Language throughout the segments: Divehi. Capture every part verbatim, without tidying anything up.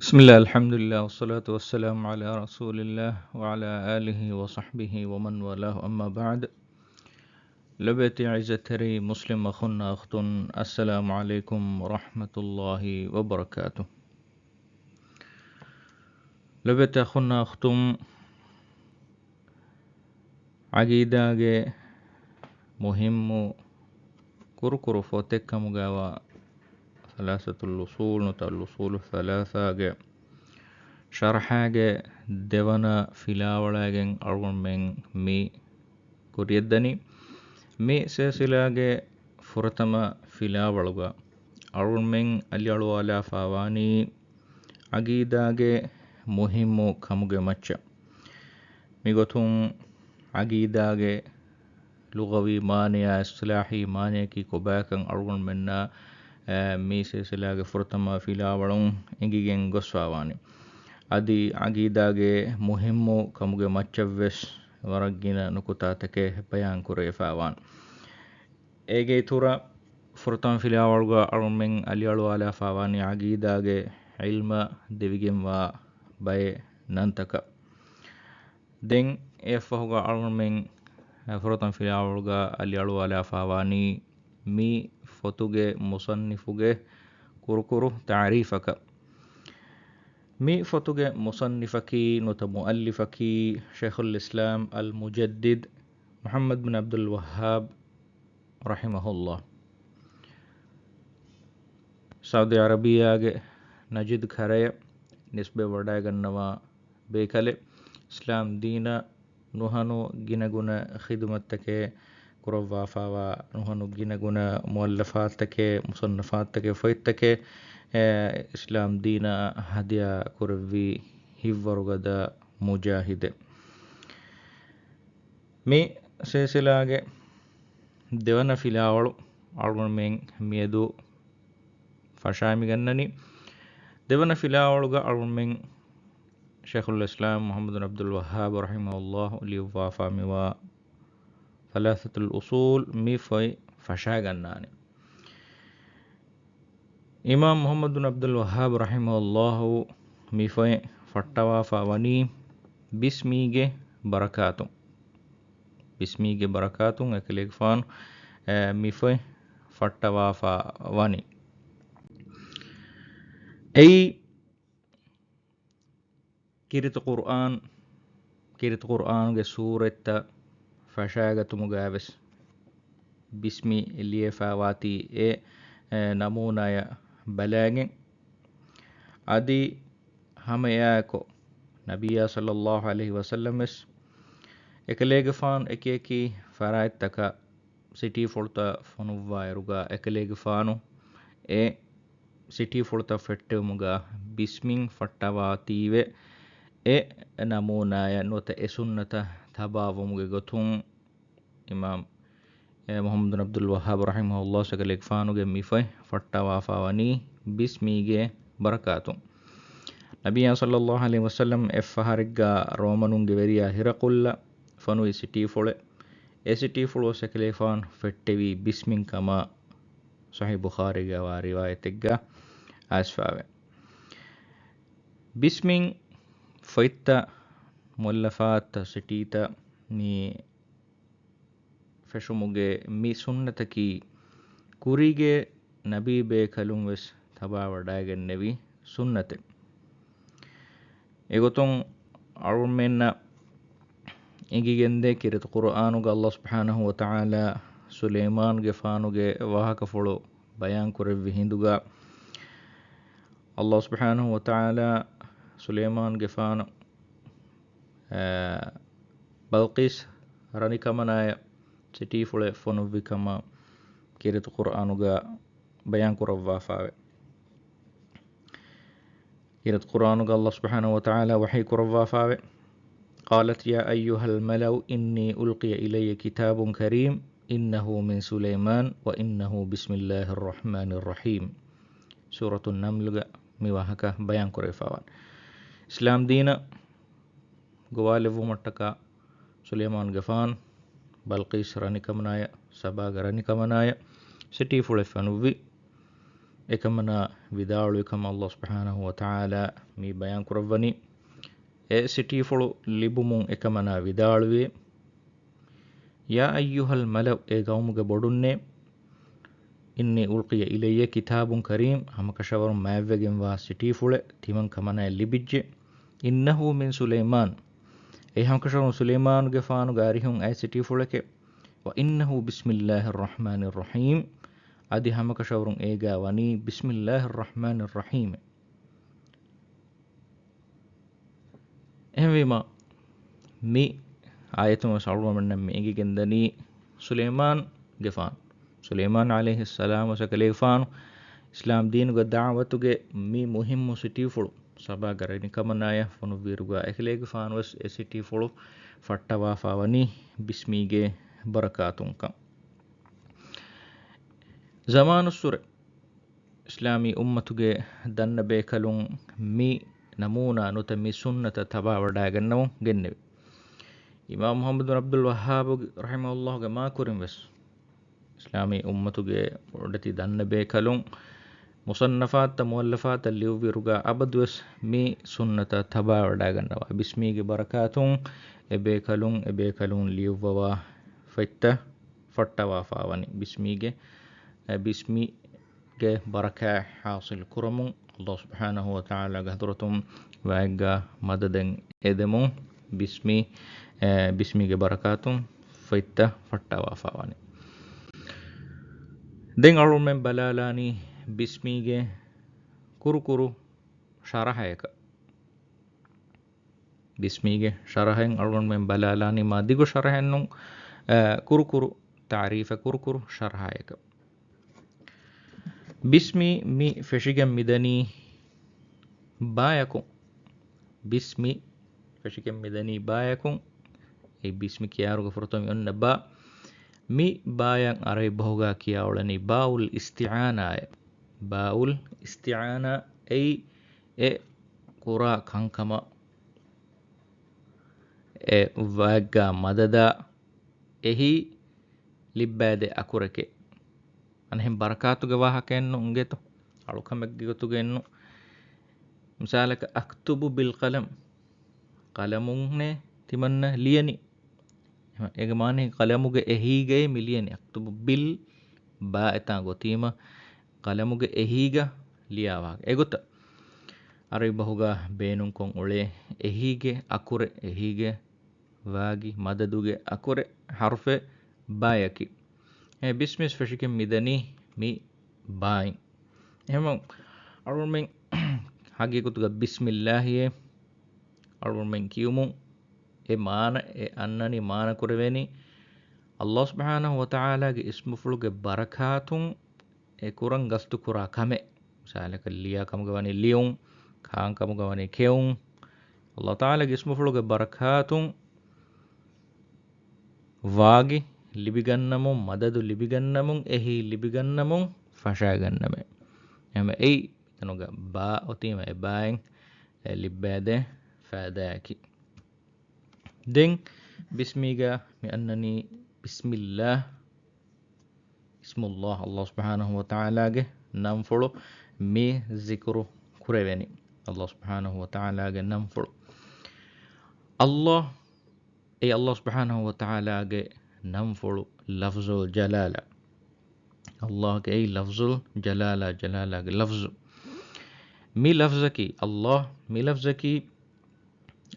بسم الله، الحمد لله، والصلاة والسلام على رسول الله وعلى آله وصحبه ومن والاه، أما بعد. ލޮބުވެތި ޢިއްޒަތްތެރި މުސްލިމް އަޚުންނާ އުޚްތުން، އައްސަލާމު ޢަލައިކުމް ވަރަޙްމަތުﷲި ވަބަރަކާތުހު. ލޮބުވެތި އަޚުންނާ އުޚްތުން، ޢަގީދާގެ މުހިއްމު ކުރުކުރު ފޮތެއްކަމުގައިވާ ސަލާސަތުލް އުޞޫލް ނުތަ އަލް އުޞޫލު ސަލާސާގެ ޝަރަޙާގެ ދެވަނަ ފިލާވަޅާގެން އަޅުގަނޑުމެން މި ކުރިޔަށްދަނީ. މި ސިލްސިލާގެ ފުރަތަމަ ފިލާވަޅުގަ އަޅުގަނޑުމެން އަލިއަޅުވާލާފާވާނީ ޢަގީދާގެ މުހިއްމު ކަމުގެ މައްޗަށް. މިގޮތުން ޢަގީދާގެ ލުޣަވީ މާނަޔާ އިޞްޠިލާޙީ މާނަޔަކީ ކޮބާކަން އަޅުގަނޑުމެންނަށް، އަ، މި ސިލްސިލާގެ ފުރަތަމަ ފިލާވަޅުން އެނގިގެން ގޮސްފާވާނެ. އަދި ޢަގީދާގެ މުހިއްމު ކަމުގެ މައްޗަށްވެސް ވަރަށް ގިނަ ނުކުތާތަކެއް ބަޔާން ކުރެވިފާވާނެ. އޭގެ އިތުރަށް ފުރަތަމަ ފިލާވަޅުގަ އަޅުމެން އަލިއަޅުވާލާފާވާނީ ޢަގީދާގެ ޢިލްމަށް ދެވިގެންވާ ބައެއް ނަންތަކަށް. ދެން އެއަށްފަހުގަ އަޅުމެން ފުރަތަމަ ފިލާވަޅުގަ އަލިއަޅުވާލާފާވާނީ މި ފޮތުގެ މުޞައްނިފުގެ ކުރުކުރު ތަޢުރީފަކަށް. މި ފޮތުގެ މުޞައްނިފަކީ ނުތަ މުއައްލިފަކީ ޝައިޚުލް އިސްލާމް އަލް މުޖައްދިދު މުޙައްމަދު ބިން ޢަބްދުލް ވައްހާބް ރަޙިމަހުﷲ. ސައުދި ޢަރަބިއްޔާގެ ނަޖްދު ކަރަޔަށް ނިސްބަތް ވަޑައިގަންނަވާ ބޭކަލެއް. އިސްލާމް ދީނަށް ނުހަނު ގިނަގުނަ ޚިދުމަތްތަކެއް ކުރައްވާފާވާ، ނުހަނު ގިނަގުނަ މުއައްލަފާތުތަކެއް، މުޞައްނަފާތުތަކެއް، ފޮތްތަކެއް، އެ، އިސްލާމް ދީނަށް ހަދިޔާ ކުރެއްވި ހިތްވަރުގަދަ މުޖާހިދެއް. މި ސިލްސިލާގެ ދެވަނަ ފިލާވަޅު އަޅުގަނޑުމެން މިއަދު ފަށާމިގަންނަނީ. ދެވަނަ ފިލާވަޅުގަ އަޅުގަނޑުމެން ޝައިޚުލް އިސްލާމް މުޙައްމަދު ބިން ޢަބްދުލް ވައްހާބް ރަޙިމަހުﷲ ލިޔުއްވާފާ މިވާ ސަލާސަތުލް އުޞޫލް މި ފޮތް ފަށާގަންނާނެ. އިމާމް މުޙައްމަދު ބިން ޢަބްދުލް ވައްހާބް ރަޙިމަހުﷲ މި ފޮތް ފައްޓަވާފާ ވަނީ ބިސްމީގެ ބަރަކާތުން. ބިސްމީގެ ބަރަކާތުން އެކަލޭގެފާނު، އެ، މި ފޮތް ފައްޓަވާފާ ވަނީ. އެއީ ކީރިތި ޤުރްއާން، ކީރިތި ޤުރްއާނުގެ ސޫރަތްތައް ފަށާގަތުމުގައިވެސް ބިސްމި ލިޔެފާވާތީ އެ، އެ، ނަމޫނާޔަށް ބަލައިގެން. އަދި ހަމައެއާއެކު ނަބިއްޔާ ޞައްލައްލާހު ޢަލައިހި ވަސައްލަމް ވެސް އެކަލޭގެފާނު އެކިއެކި ފަރާތްތަކަށް ސިޓީފުޅުތައް ފޮނުއްވާއިރުގަ އެކަލޭގެފާނު އެ ސިޓީފުޅުތައް ފެއްޓެވުމުގަ ބިސްމިން ފައްޓަވާތީވެ އެ ނަމޫނާޔަށް ނުވަތަ އެ ސުންނަތަށް ތަބާވުމުގެ ގޮތުން އިމާމް، އެ، މުޙައްމަދު ބިން ޢަބްދުލް ވައްހާބް ރަޙިމަހުﷲ އެކަލޭގެފާނުގެ މި ފޮތް ފައްޓަވާފާ ވަނީ ބިސްމީގެ ބަރަކާތުން. ނަބިއްޔާ ޞައްލައްލާހު ޢަލައިހި ވަސައްލަމް އެއްފަހަރެއްގަ ރޯމަނުންގެ ވެރިޔާ ހިރަޤުލްއަށް ފޮނުވި ސިޓީފުޅެއް، އެ ސިޓީފުޅުވެސް އެކަލޭގެފާނު ފެއްޓެވީ ބިސްމިން ކަމަށް ޞަޙީޙު ބުޚާރީގައިވާ ރިވާޔަތެއްގަ އައިސްފާވޭ. ބިސްމިން ފޮތްތައް، މުއައްލަފާތްތައް، ސިޓީތައް މި ފެށުމުގެ މި ސުންނަތަކީ ކުރީގެ ނަބީ ބޭކަލުން ވެސް ތަބާވަޑައިގެންނެވި ސުންނަތެއް. އެގޮތުން އަޅުމެންނަށް އެނގިގެންދޭ ކީރިތި ޤުރުއާނުގަ ﷲ ސުބްޙާނަހޫ ވަތަޢާލާ ސުލައިމާނުގެފާނުގެ ވާހަކަފުޅު ބަޔާން ކުރެއްވި ހިނދުގަ، ﷲ ސުބްޙާނަހޫ ވަތަޢާލާ ސުލައިމާނުގެފާނު، އަ، ބަލްޤީސް ރަނިކަމަނާޔަށް ސިޓީފުޅެއް ފޮނުއްވި ކަމަށް ކީރިތި ޤުރުއާނުގަ ބަޔާން ކުރައްވާފާވޭ. ކީރިތި ޤުރުއާނުގަ ﷲ ސުބްޙާނަހޫ ވަތަޢާލާ ވަޙީ ކުރައްވާފާވޭ. قالت يا أيها الملأ إني ألقي إلي كتاب كريم إنه من سليمان وإنه بسم الله الرحمن الرحيم. ސޫރަތު ނަމްލުގަ މި ވާހަކަ ބަޔާން ކުރެވިފާވާނެ. އިސްލާމް ދީނަށް ގޮވާލެއްވުމަށްޓަކާ ސުލައިމާނުގެފާނު ބަލްޤީސް ރަނިކަމަނާޔަށް، ސަބާގެ ރަނިކަމަނާޔަށް ސިޓީފުޅެއް ފޮނުއްވި. އެކަމަނާ ވިދާޅުވި ކަމަށް ﷲ ސުބްޙާނަހޫ ވަތަޢާލާ މި ބަޔާން ކުރައްވަނީ، އެ ސިޓީފުޅު ލިބުމުން އެކަމަނާ ވިދާޅުވި، يا أيها الملأ، އޭ ގައުމުގެ ބޮޑުންނޭ، إني ألقي إلي كتاب كريم، ހަމަކަށަވަރުން މާތްވެގެންވާ ސިޓީފުޅެއް ތިމަން ކަމަނާ ލިބިއްޖެ، إنه من سليمان، އެ ހަމަކަށަވަރުން ސުލައިމާނުގެފާނުގެ އަރިހުން އައި ސިޓީފުޅެކޭ، وإنه بسم الله الرحمن الرحيم، އަދި ހަމަކަށަވަރުން އޭގާ ވަނީ بسم الله الرحمن الرحيم. އެހެންވީމަ، މި އާޔަތުން ވެސް އަޅުގަނޑުމެންނަށް މި އެނގިގެންދަނީ ސުލައިމާންގެފާނު، ސުލައިމާން ޢަލައިހިއްސަލާމް ވެސް އެކަލޭގެފާނު އިސްލާމް ދީނުގެ ދަޢުވަތުގެ މި މުހިއްމު ސިޓީފުޅު ސަބާގަ ރަނިކަމަނާޔަށް ފޮނުއްވިއިރުގަ އެކަލޭގެފާނު ވެސް އެ ސިޓީފުޅު ފައްޓަވާފާ ވަނީ ބިސްމީގެ ބަރަކާތުންކަން. ޒަމާނުއްސުރެ އިސްލާމީ އުއްމަތުގެ ދަންނަ ބޭކަލުން މި ނަމޫނާ ނުތަ މި ސުންނަތަށް ތަބާވަޑައިގަންނަވަން ގެންނެވި. އިމާމު މުޙައްމަދު ބިން ޢަބްދުލް ވައްހާބު ރަޙިމަހުﷲގެ މާކުރިން ވެސް އިސްލާމީ އުއްމަތުގެ ބޮޑެތި ދަންނަ ބޭކަލުން މުޞައްނަފާތުތައް މުއައްލަފާތައް ލިޔުއްވިއިރުގަ އަބަދުވެސް މި ސުންނަތަށް ތަބާވަޑައިގަންނަވާ. ބިސްމީގެ ބަރަކާތުން އެ ބޭކަލުން، އެ ބޭކަލުން ލިޔުއްވަވާ ފޮތްތައް ފައްޓަވާފާވަނީ. ބިސްމީގެ، އެ، ބިސްމީގެ ބަރަކާތް ޙާޞިލް ކުރަމުން، ﷲ ސުބްޙާނަހޫ ވަތަޢާލާގެ ޙަޟްރަތުން ވާތްގާ މަދަދެއް އެދެމުން، ބިސްމީ، އެ، ބިސްމީގެ ބަރަކާތުން ފޮތްތައް ފައްޓަވާފާވަނީ. ދެން އަޅުގަނޑުމެން ބަލާލާނީ ބިސްމީގެ ކުރުކުރު ޝަރަޙަޔަކަށް. ބިސްމީގެ ޝަރަޙައިން އަޅުގަނޑުމެން ބަލާލާނީ މާ ދިގު ޝަރަޙެއްނޫން، އަ، ކުރުކުރު ތާރީފެއް، ކުރުކުރު ޝަރަޙަޔަކަށް. ބިސްމި މި ފެށިގެން މިދަނީ ބާޔަކުން. ބިސްމި ފެށިގެން މިދަނީ ބާޔަކުން. އެ ބިސްމި ކިޔާއިރުގަ ފުރަތަމަ މި އޮންނަ ބާ. މި ބާޔަށް ޢަރަބި ބަހުގަ ކިޔާ އުޅެނީ ބާއުލް އިސްތިޢާނާއޭ. ބާއުލް އިސްތިޢާނާ އެއީ އެ ކުރާ ކަންކަމަށް އެ ވާތްގާ މަދަދާ އެހީ ލިއްބައިދޭ އަކުރެކޭ. އަނެއްހެން ބަރަކާތުގެ ވާހަކައެއްނު އިނގޭތޯ؟ އަޅުކަމެއްގެ ގޮތުގައެއްނު. މިސާލަކަށް، أكتب بالقلم، ޤަލަމުންނޭ ތިމަންނަ ލިޔަނީ. އޭގެ މާނައީ ޤަލަމުގެ އެހީގައޭ މި ލިޔަނީ. أكتب بال، ބާ އެތާ ގޮތީމަ، ޤަލަމުގެ އެހީގަ ލިޔާ ވާހަކަ. އެގޮތަށް ޢަރަބި ބަހުގަ ބޭނުންކޮށް އުޅޭ އެހީގެ އަކުރެއް، އެހީގެ ވާގި މަދަދުގެ އަކުރެއް ޙަރުފެއް ބާޔަކީ. އެ ބިސްމި ފެށިގެން މިދަނީ މި ބާއިން. އެހެންވީމަ އަޅުގަނޑުމެން ޙަޤީޤަތުގަ ބިސްމިއްލާހިއޭ އަޅުގަނޑުމެން ކިޔުމުން އެ މާނަ، އެ އަންނަނީ މާނަ ކުރެވޭނީ، ﷲ ސުބްޙާނަހޫ ވަތަޢާލާގެ އިސްމުފުޅުގެ ބަރަކާތުން އެ ކުރަން ގަސްތު ކުރާ ކަމެއް. މިސާލަކަށް، ލިޔާ ކަމުގަ ވަނީ ލިޔުން، ކާން ކަމުގަ ވަނީ ކެއުން. ﷲ ތަޢާލާގެ އިސްމުފުޅުގެ ބަރަކާތުން ވާގި ލިބިގަންނަމުން، މަދަދު ލިބިގަންނަމުން، އެހީ ލިބިގަންނަމުން ފަށާގަންނަމޭ. އެހެންވެ އެއީ މިތަނުގަ ބާ އޮތީމަ އެ ބާއިން އެ ލިއްބައިދޭ ފައިދާއަކީ. ދެން ބިސްމީގަ މި އަންނަނީ ބިސްމިއްލާ، އިސްމުއްލާ، ﷲ ސުބްޙާނަހޫ ވަތަޢާލާގެ ނަންފުޅު މި ޒިކުރު ކުރެވެނީ. ﷲ ސުބްޙާނަހޫ ވަތަޢާލާގެ ނަންފުޅު. ﷲ، އެ ﷲ ސުބްޙާނަހޫ ވަތަޢާލާގެ ނަންފުޅު ލަފްޒުލް ޖަލާލާ. ﷲގެ އެއީ ލަފްޒުލް ޖަލާލާ، ޖަލާލާގެ ލަފްޒު. މި ލަފްޒަކީ ﷲ، މި ލަފްޒަކީ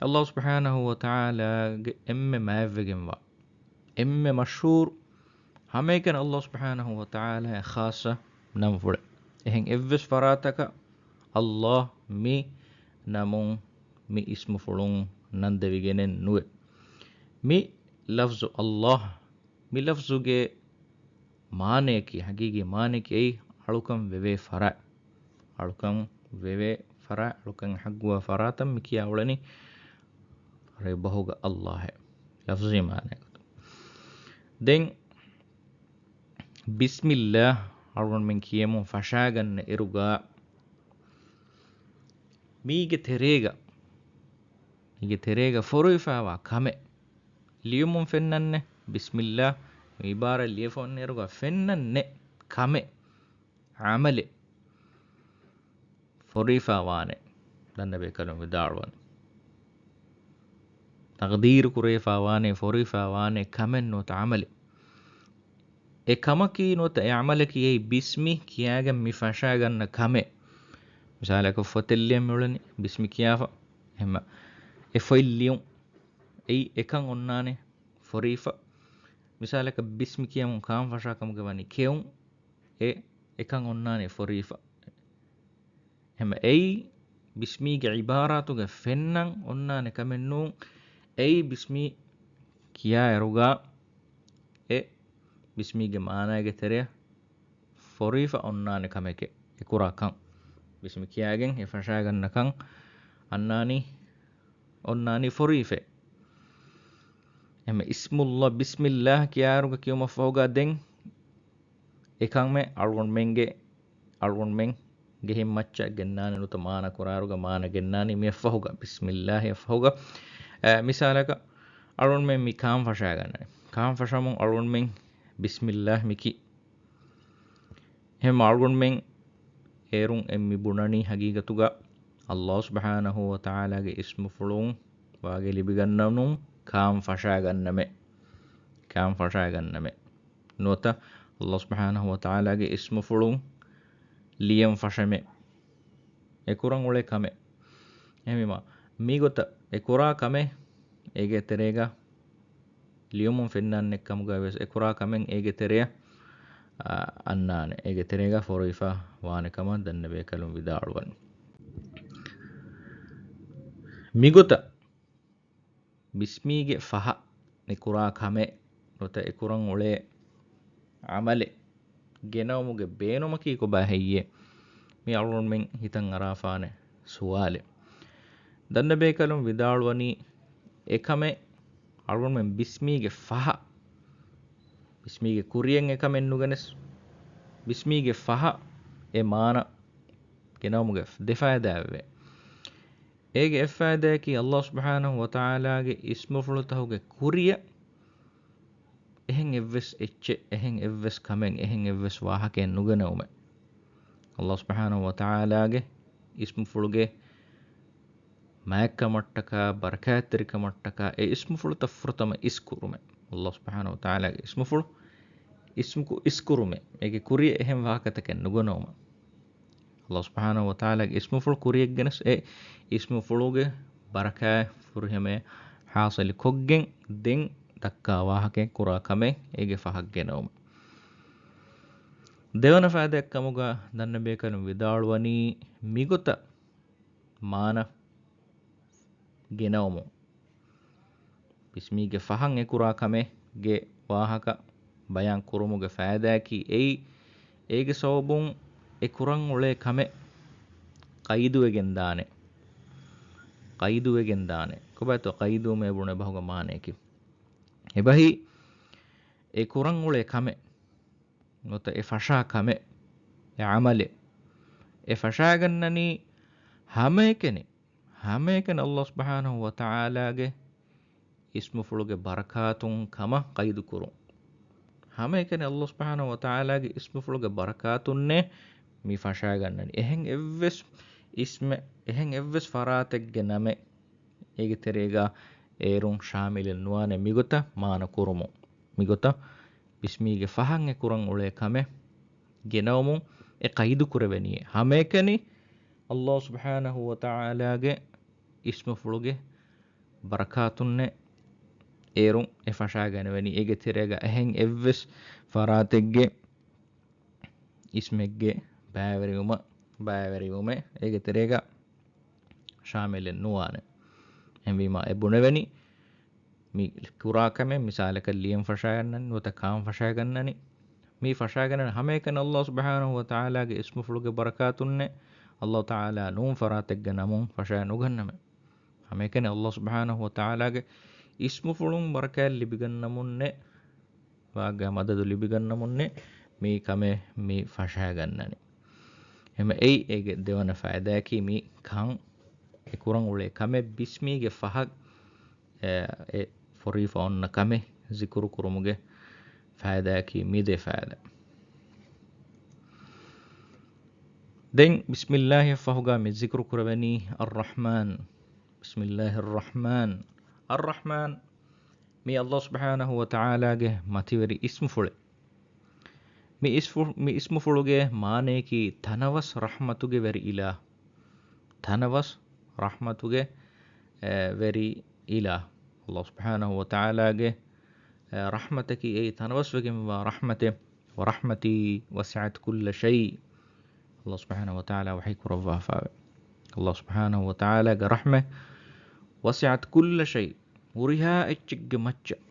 ﷲ ސުބްޙާނަހޫ ވަތަޢާލާގެ އެންމެ މާތްވެގެންވާ، އެންމެ މަޝްހޫރު، ހަމައެކަނި ﷲ ސުބްޙާނަހޫ ވަތަޢާލާ ޚާއްޞަ ނަންފުޅެއް. އެހެން އެއްވެސް ފަރާތަކަށް ﷲ މި ނަމުން، މި އިސްމުފުޅުން ނަންދެވިގެނެއް ނުވޭ. މި ލަފްޒު ﷲ، މި ލަފްޒުގެ މާނަޔަކީ، ޙަޤީޤީ މާނަޔަކީ އެއީ އަޅުކަން ވެވޭ ފަރާތް. އަޅުކަން ވެވޭ ފަރާތް، އަޅުކަން ޙައްޤުވާ ފަރާތަށް މި ކިޔާ އުޅެނީ ޢަރަބި ބަހުގަ ﷲ އޭ ލަފްޒީ މާނަޔަކަށް. ދެން ބިސްމިއްލާ އަޅުގަނޑުމެން ކިޔެމުން ފަށާގަންނަ އިރުގަ މީގެ ތެރޭގަ، މީގެ ތެރޭގަ ފޮރުވިފައިވާ ކަމެއް ލިޔުމުން ފެންނަންނެ. ބިސްމިއްލާ މި ޢިބާރާތް ލިޔެފަ އޮންނަ އިރުގަ ފެންނަންނެ ކަމެއް، ޢަމަލެއް. ފޮރިފާވާނެ. ދަންނަބޭކަލުން ވިދާޅުވަން. ތަޤްދީރު ކުރެވިފާވާނެ، ފޮރިފާވާނެ ކަމެއް ނުވަތަ ޢަމަލެއް. އެ ކަމަކީ ނުވަތަ އެ ޢަމަލަކީ އެއީ ބިސްމި ކިޔާގެން މި ފަށާގަންނަ ކަމެއް. މިސާލަކަށް ފޮތެއް ލިޔަން މިއުޅެނީ ބިސްމި ކިޔާފަ. އެހެންމަ އެ ފޮތް ލިޔުން. އެއީ އެކަން އޮންނާނެ ފޮރިފަ. މިސާލަކަށް ބިސްމި ކިޔަމުން ކާން ފަށާ ކަމުގަ ވަނީ ކެއުން. އެ އެކަން އޮންނާނެ ފޮރިފަ. އެހެންމަ އެއީ ބިސްމީގެ ޢިބާރާތުގަ ފެންނަން އޮންނާނެ ކަމެއް ނޫން. އެއީ ބިސްމީ ކިޔާއިރުގަ އެ ބިސްމީގެ މާނައިގެ ތެރެއަށް ފޮރިފަ އޮންނާނެ ކަމެކޭ އެ ކުރާ ކަން. ބިސްމި ކިޔާގެން އެ ފަށާގަންނަ ކަން އަންނާނީ، އޮންނާނީ ފޮރިފަ. އެހެންމަ އިސްމުﷲ، ބިސްމިﷲ ކިޔާއިރުގަ ކިޔުމަށްފަހުގަ ދެން އެކަމެއް އަޅުގަނޑުމެންގެ، އަޅުގަނޑުމެން ގެހިންމައްޗަށް ގެންނާނެ ނުވަތަ މާނަ ކުރާއިރުގަ މާނަ ގެންނާނީ މިއަށްފަހުގަ، ބިސްމިﷲ އަށްފަހުގަ. އަ، މިސާލަކަށް އަޅުގަނޑުމެން މި ކާން ފަށާގަންނަނީ. ކާން ފަށަމުން އަޅުގަނޑުމެން ބިސްމިﷲ މިކި. އެހެން އަޅުގަނޑުމެން އޭރުން އެ މި ބުނަނީ ހަގީގަތުގަ ﷲ ސުބްޙާނަހޫ ވަތަޢާލާގެ އިސްމުފުޅުން ވާގެ ލިބިގަންނަނު ކާން ފަށާގަންނަމޭ. ކާން ފަށާގަންނަމޭ. ނުވަތަ ﷲ ސުބްޙާނަހޫ ވަތަޢާލާގެ އިސްމުފުޅުން ލިޔަން ފަށަމޭ. އެ ކުރަން އުޅޭ ކަމެއް. އެހެންވީމަ، މިގޮތަށް އެ ކުރާ ކަމެއް އޭގެ ތެރޭގަ ލިޔުމުން ފެންނަން އެއްކަމުގައި ވެސް އެ ކުރާ ކަމެއް އޭގެ ތެރެއަށް، އާ، އަންނާނެ. އޭގެ ތެރޭގަ ފޮރުވިފަ ވާނެ ކަމަށް ދަންނަބޭކަލުން ވިދާޅުވަން. މިގޮތަށް ބިސްމީގެ ފަހަށް އެ ކުރާ ކަމެއް ނުވަތަ އެ ކުރަން އުޅޭ ޢަމަލެއް ގެނައުމުގެ ބޭނުމަކީ ކޮބާ ހެއްޔޭ؟ މި އަޅުގަނޑުމެން ހިތަށް އަރާފާނެ ސުވާލެއް. ދަންނަބޭކަލުން ވިދާޅުވަނީ، އެކަމެއް އަޅުގަނޑުމެން ބިސްމީގެ ފަހަށް، ބިސްމީގެ ކުރިޔަށް އެކަމެއް ނުގެނެސް، ބިސްމީގެ ފަހަށް އެ މާނަ ގެނައުމުގެ ދެ ފައިދާއެވެ. އޭގެ އެއް ފައިދާއަކީ، ﷲ ސުބްޙާނަހޫ ވަތަޢާލާގެ އިސްމުފުޅުތަކުގެ ކުރިޔަށް އެހެން އެއްވެސް އެއްޗެއް، އެހެން އެއްވެސް ކަމެއް، އެހެން އެއްވެސް ވާހަކައެއް ނުގެނައުމެއް. ﷲ ސުބްޙާނަހޫ ވަތަޢާލާގެ އިސްމުފުޅުގެ މާތްކަމަށްޓަކާ، ބަރަކާތްތެރިކަމަށްޓަކާ، އެ އިސްމުފުޅުތައް ފުރަތަމަ އިސްކުރުމެއް. ﷲ ސުބްޙާނަހޫ ވަތަޢާލާގެ އިސްމުފުޅު އިސްމުކު-، އިސްކުރުމެއް. އޭގެ ކުރިޔަށް އެހެން ވާހަކަތަކެއް ނުގަނައުމަށް. ﷲ ސުބްޙާނަހޫ ވަތަޢާލާގެ އިސްމުފުޅު ކުރިޔަށް ގެނެސް، އެ އިސްމުފުޅުގެ ބަރަކާތް ފުރިހަމަޔަށް ޙާޞިލު ކޮށްގެން ދެން ދައްކާ ވާހަކައެއް، ކުރާ ކަމެއް އޭގެ ފަހަށް ގެނައުމަށް. ދެވަނަ ފައިދާއަކަށް ކަމުގަ ދަންނަބޭކަލުން ވިދާޅުވަނީ، މިގޮތަށް މާނަ ގެނައުމުން. ބިސްމީގެ ފަހަށް އެ ކުރާ ކަމެއްގެ ވާހަކަ ބަޔާން ކުރުމުގެ ފައިދާއަކީ އެއީ، އޭގެ ސަބަބުން އެ ކުރަން އުޅޭ ކަމެއް ޤައިދުވެގެން ދާނެ. ޤައިދުވެގެން ދާނެ. ކޮބާތޯ ޤައިދުވުމޭ ބުނެ ބަހުގަ މާނަޔަކީ؟ އެބަހީ، އެ ކުރަން އުޅޭ ކަމެއް ނުވަތަ އެ ފަށާ ކަމެއް، އެ ޢަމަލެއް، އެ ފަށާގަންނަނީ ހަމައެކަނި، ހަމައެކަނި ﷲ ސުބްޙާނަހޫ ވަތަޢާލާގެ އިސްމުފުޅުގެ ބަރަކާތުން ކަމަށް ޤައިދު ކުރުން. ހަމައެކަނި ﷲ ސުބްޙާނަހޫ ވަތަޢާލާގެ އިސްމުފުޅުގެ ބަރަކާތުންނޭ މި ފަށާގަންނަނީ. އެހެން އެއްވެސް އިސްމެއް، އެހެން އެއްވެސް ފަރާތެއްގެ ނަމެއް އޭގެ ތެރޭގަ އޭރުން ޝާމިލެއް ނުވާނެ މިގޮތަށް މާނަ ކުރުމުން. މިގޮތަށް ބިސްމީގެ ފަހަށް އެ ކުރަން އުޅޭ ކަމެއް ގެނައުމުން އެ ޤައިދު ކުރެވެނީ. ހަމައެކަނި ﷲ ސުބްޙާނަހޫ ވަތަޢާލާގެ އިސްމުފުޅުގެ ބަރަކާތުންނޭ އޭރުން އެ ފަށާގަނެވެނީ. އޭގެ ތެރޭގަ އެހެން އެއްވެސް ފަރާތެއްގެ އިސްމެއްގެ ބައިވެރިވުމަށް، ބައިވެރިވުމެއް އޭގެ ތެރޭގަ ޝާމިލެއް ނުވާނެ. އެހެންވީމާ އެ ބުނެވެނީ، މި ކުރާ ކަމެއް މިސާލަކަށް ލިޔަން ފަށާގަންނަނީ ނުވަތަ ކާން ފަށާގަންނަނީ. މި ފަށާގަނެވެނީ ހަމައެކަނި ﷲ ސުބްޙާނަހޫ ވަތަޢާލާގެ އިސްމުފުޅުގެ ބަރަކާތުންނޭ. ﷲ ތަޢާލާ ނޫން ފަރާތެއްގެ ނަމުން ފަށާ ނުގަންނަމޭ. ހަމައެކަނި ﷲ ސުބްޙާނަހޫ ވަތަޢާލާގެ އިސްމުފުޅުން ބަރަކާތް ލިބިގަންނަމުންނޭ، ވާގަ މަދަދު ލިބިގަންނަމުންނޭ މި ކަމެއް މި ފަށާގަންނަނީ. އެހެން އެއީ އޭގެ ދެވަނަ ފައިދާއަކީ މި ކަން އެ ކުރަން އުޅޭ ކަމެއް ބިސްމީގެ ފަހަށް އެ، އެ ފޮރީފަ އޮންނަ ކަމެއް ޒިކުރު ކުރުމުގެ ފައިދާއަކީ މި ދެ ފައިދާ. ދެން ބިސްމިއްލާހިއަށް ފަހުގަ މި ޒިކުރު ކުރެވެނީ އައްރަޙްމާން. ބިސްމިއްލާހިއްރަޙްމާން. އައްރަޙްމާން މީ އައްލާހު ސުބްޙާނަހު ވަތަޢާލާގެ މަތިވެރި އިސްމުފުޅެއް. މި އިސްފު-، މި އިސްމުފުޅުގެ މާނަޔަކީ ތަނަވަސް ރަޙްމަތުގެ ވެރި އިލާހު. ތަނަވަސް ރަޙްމަތުގެ، އެ، ވެރި އިލާހު. އައްލާހު ސުބްޙާނަހު ވަތަޢާލާގެ، އެ، ރަޙްމަތަކީ އެއީ ތަނަވަސްވެގެންވާ ރަޙްމަތެއް. ވަރަޙްމަތީ ވަސިޢަތް ކުއްލަ ޝައި. އައްލާހު ސުބްޙާނަހު ވަތަޢާލާ ވަޙީ ކުރައްވާފައެވެ. އައްލާހު ސުބްޙާނަހު ވަތަޢާލާގެ ރަޙްމަތް ވަސިޢަތް ކުއްލަ ޝައި. ހުރިހާ އެއްޗެއްގެ މައްޗަށް.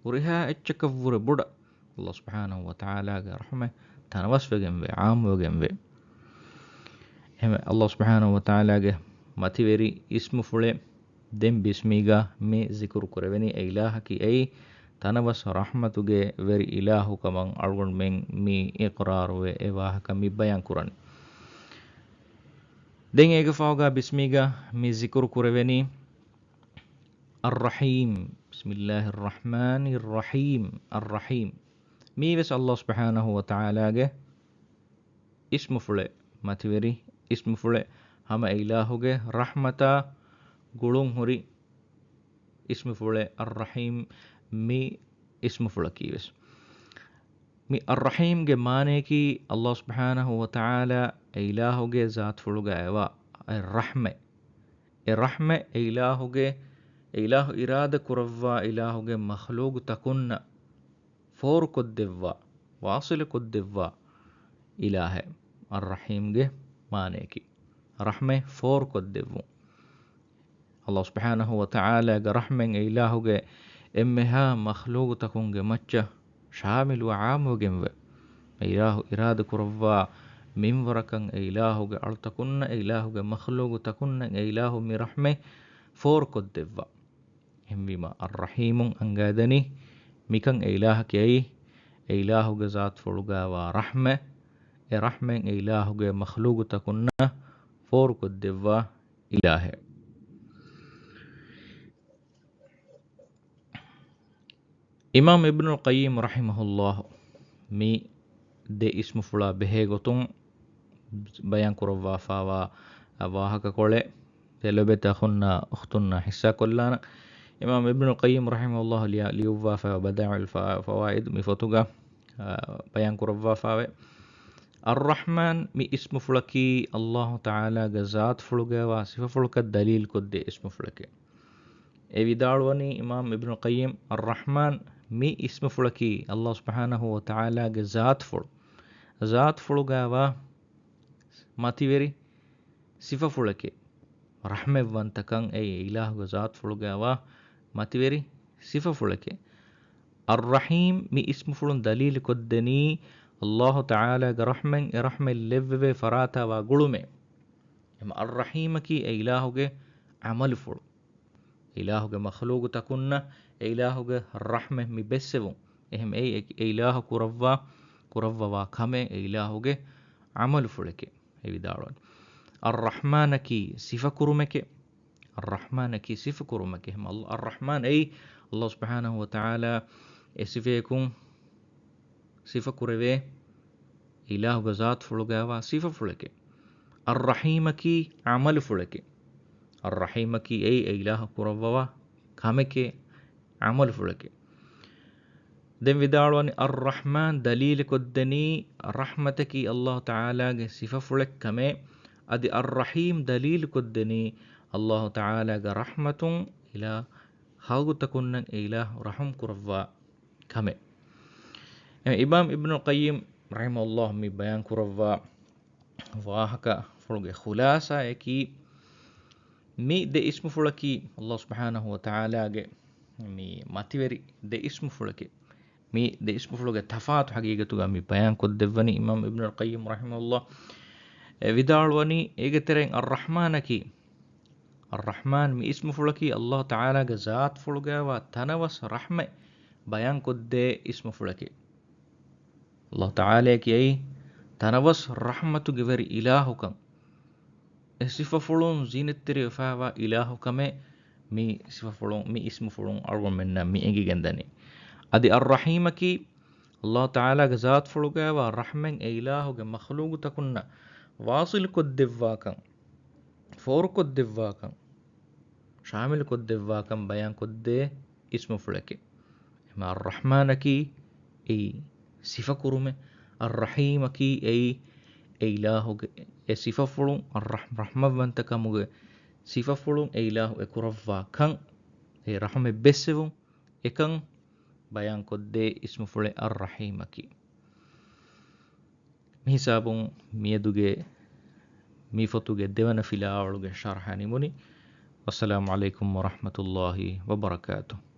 ހުރިހާ އެއްޗަކަށްވުރެ ބޮޑަށް އައްލާހު ސުބްޙާނަހު ވަތަޢާލާގެ ރަޙްމަތް ތަނަވަސްވެގެންވޭ، ޢާއްމުވެގެންވޭ. އެހެންވެ، އައްލާހު ސުބްޙާނަހު ވަތަޢާލާގެ މަތިވެރި އިސްމުފުޅެއް. ދެން ބިސްމީގަ މި ޒިކުރު ކުރެވެނީ އެ އިލާހަކީ އެއީ ތަނަވަސް ރަޙްމަތުގެ ވެރި އިލާހު ކަމަށް އަޅުގަނޑުމެން މި އިޤްރާރުވެ އެ ވާހަކަ މި ބަޔާން ކުރަނީ. ދެން އޭގެ ފަހުގަ ބިސްމީގަ މި ޒިކުރު ކުރެވެނީ އައްރަޙީމް. ބިސްމިއްލާހިއްރަޙްމާނިއްރަޙީމް. އައްރަޙީމް. މީވެސް އައްލާހު ސުބްޙާނަހު ވަތަޢާލާގެ އިސްމުފުޅެއް، މަތިވެރި އިސްމުފުޅެއް، ހަމަ އެ އިލާހުގެ ރަޙްމަތާ ގުޅުންހުރި އިސްމުފުޅެއް އައްރަޙީމް މި އިސްމުފުޅަކީވެސް. މި އައްރަޙީމްގެ މާނަޔަކީ އައްލާހު ސުބްޙާނަހު ވަތަޢާލާ އެ އިލާހުގެ ޒާތުފުޅުގަ އެވާ އެ ރަޙްމަތް. އެ ރަޙްމަތް އެ އިލާހުގެ، އެ އިލާހު އިރާދަ ކުރައްވާ އިލާހުގެ މަޚްލޫގުތަކުންނަށް ފޯރުކޮށްދެއްވާ، ވާޞިލުކޮށްދެއްވާ އިލާހެއް އައްރަޙީމްގެ މާނަޔަކީ. ރަޙްމަތް ފޯރުކޮށްދެއްވުން. އައްލާހު ސުބްޙާނަހު ވަތަޢާލާގެ ރަޙްމަތް އެ އިލާހުގެ އެންމެހާ މަޚްލޫގުތަކުންގެ މައްޗަށް ޝާމިލުވެ ޢާއްމުވެގެންވެ، އެ އިލާހު އިރާދަކުރައްވާ މިންވަރަކަށް އެ އިލާހުގެ އަޅުތަކުންނަށް، އެ އިލާހުގެ މަޚްލޫގުތަކުންނަށް އެ އިލާހު މި ރަޙްމަތް ފޯރުކޮށްދެއްވާ. އެހެންވީމަ، އައްރަޙީމުން އަންގައިދެނީ މިކަން އެ އިލާހަކީ އެއީ، އެ އިލާހުގެ ޒާތުފުޅުގައިވާ ރަޙްމަތް، އެ ރަޙްމަތް އެ އިލާހުގެ މަޚްލޫގުތަކުންނަށް ފޯރުކޮށްދެއްވާ އިލާހެއް. އިމާމް އިބްނުލް ޤައްޔިމް ރަޙިމަހުﷲ މި ދެ އިސްމުފުޅާ ބެހޭ ގޮތުން ބަޔާން ކުރައްވާފައިވާ ވާހަކަކޮޅެއް ދެލޮބެތި އަޚުންނާ އުޚްތުންނާ ޙިއްޞާކޮށްލާނަން. އިމާމް އިބްނުލް ޤައްޔިމް ރަޙިމަހުﷲ ލިޔާ-، ލިޔުއްވާފައިވާ ބަދާއިޢުލް ފަ-، ފަވާއިދު މި ފޮތުގަ، އާ، ބަޔާން ކުރައްވާފައިވޭ. އައްރަޙްމާން މި އިސްމުފުޅަކީ އައްލާހު ތަޢާލާގެ ޒާތުފުޅުގައިވާ ސިފަފުޅަކަށް ދަލީލުކޮށްދޭ އިސްމުފުޅެކޭ. އެ ވިދާޅުވަނީ އިމާމް އިބްނު ޤައްޔިމް، އައްރަޙްމާން މި އިސްމުފުޅަކީ އައްލާހު ސުބްޙާނަހޫ ވަތަޢާލާގެ ޒާތުފުޅު، ޒާތުފުޅުގައިވާ މަތިވެރި ސިފަފުޅެކޭ. ރަޙްމަތްވަންތަކަން އެއީ އިލާހުގެ ޒާތުފުޅުގައިވާ މަތިވެރި ސިފަފުޅެކޭ. އައްރަޙީމް މި އިސްމުފުޅުން ދަލީލުކޮށްދެނީ އައްލާހު ތަޢާލާގެ ރަޙްމަތް އެ ރަޙްމަތް ލެއްވެވޭ ފަރާތާވާ ގުޅުމޭ. އެމަ އައްރަޙީމަކީ އެ އިލާހުގެ ޢަމަލުފުޅު. އިލާހުގެ މަޚްލޫގުތަކުންނަށް އެ އިލާހުގެ ރަޙްމަތް މި ބެއްސެވުން. އެހެން އެއީ އެ އިލާހު ކުރައްވާ، ކުރައްވަވާ ކަމެއް އެ އިލާހުގެ ޢަމަލުފުޅެކޭ. އެ ވިދާޅުވަނީ. އައްރަޙްމާނަކީ ސިފަކުރުމެކޭ. އައްރަޙްމާނަކީ ސިފަކުރުމެކޭ. އެހެން އައް-، އައްރަޙްމާން އެއީ އައްލާހު ސުބްޙާނަހޫ ވަތަޢާލާ އެ ސިފައަކުން ސިފަކުރެވޭ އިލާހުގެ ޒާތުފުޅުގައިވާ ސިފަފުޅެކޭ. އައްރަޙީމަކީ ޢަމަލުފުޅެކޭ. އައްރަޙީމަކީ އެއީ އެ އިލާހު ކުރައްވަވާ ކަމެކޭ، ޢަމަލުފުޅެކޭ. ދެން ވިދާޅުވަނީ އައްރަޙްމާން ދަލީލުކޮށްދެނީ ރަޙްމަތަކީ އައްލާހު ތަޢާލާގެ ސިފަފުޅެއްކަމޭ. އަދި އައްރަޙީމް ދަލީލުކޮށްދެނީ އައްލާހު ތަޢާލާގެ ރަޙްމަތުން އިލާ ޚަލްޤުތަކުންނަށް އެ އިލާހު ރަޙުމް ކުރައްވާ ކަމެއް. އެ އިމާމް އިބްނު ޤައްޔިމް ރަޙިމަހުﷲ މި ބަޔާން ކުރައްވާ ވާހަކަފުޅުގެ ޚުލާޞާއަކީ، މި ދެ އިސްމުފުޅަކީ އައްލާހު ސުބްޙާނަހޫ ވަތަޢާލާގެ މި މަތިވެރި ދެ އިސްމުފުޅެކޭ. މި ދެ އިސްމުފުޅުގެ ތަފާތު ޙަޤީޤަތުގަ މި ބަޔާން ކޮށްދެއްވަނީ އިމާމް އިބްނުލް ޤައްޔިމް ރަޙިމަހުﷲ. އެ ވިދާޅުވަނީ އޭގެ ތެރެއިން އައްރަޙްމާނަކީ، އައްރަޙްމާން މި އިސްމުފުޅަކީ އައްލާހު ތަޢާލާގެ ޒާތުފުޅުގައިވާ ތަނަވަސް ރަޙްމަތް ބަޔާންކޮށްދޭ އިސްމުފުޅެކޭ. އައްލާހު ތަޢާލާއަކީ އެއީ ތަނަވަސް ރަޙްމަތުގެ ވެރި އިލާހުކަން. އެ ސިފަފުޅުން ޒީނަތްތެރިވެފައިވާ އިލާހުކަމެއް މި ސިފަފުޅުން، މި އިސްމުފުޅުން އަޅުގަނޑުމެންނަށް މި އެނގިގެންދަނީ. އަދި އައްރަޙީމަކީ އައްލާހު ތަޢާލާގެ ޒާތުފުޅުގައިވާ ރަޙްމަތް އެ އިލާހުގެ މަޚްލޫގުތަކުންނަށް ވާޞިލު ކޮށްދެއްވާކަން، ފޯރުކޮށްދެއްވާކަން، ޝާމިލު ކޮށްދެއްވާކަން ބަޔާންކޮށްދޭ އިސްމުފުޅެކޭ. އެމަ އައްރަޙްމާނަކީ އެއީ ސިފަކުރުމެއް، އައްރަޙީމަކީ އެއީ އެ އިލާހުގެ އެ ސިފަފުޅުން، އައްރަޙް-، ރަޙްމަތްވަންތަކަމުގެ ސިފަފުޅުން އެ އިލާހު އެކުރައްވާ ކަން، އެ ރަޙުމެއް ބެއްސެވުން އެކަން ބަޔާންކޮށްދޭ އިސްމުފުޅެއް އައްރަޙީމަކީ. މިހިސާބުން މިއަދުގެ މި ފޮތުގެ ދެވަނަ ފިލާވަޅުގެ ޝަރަޙަ ނިމުނީ. ވައްސަލާމު ޢަލައިކުމް ވަރަޙްމަތުﷲި ވަބަރަކާތުހު.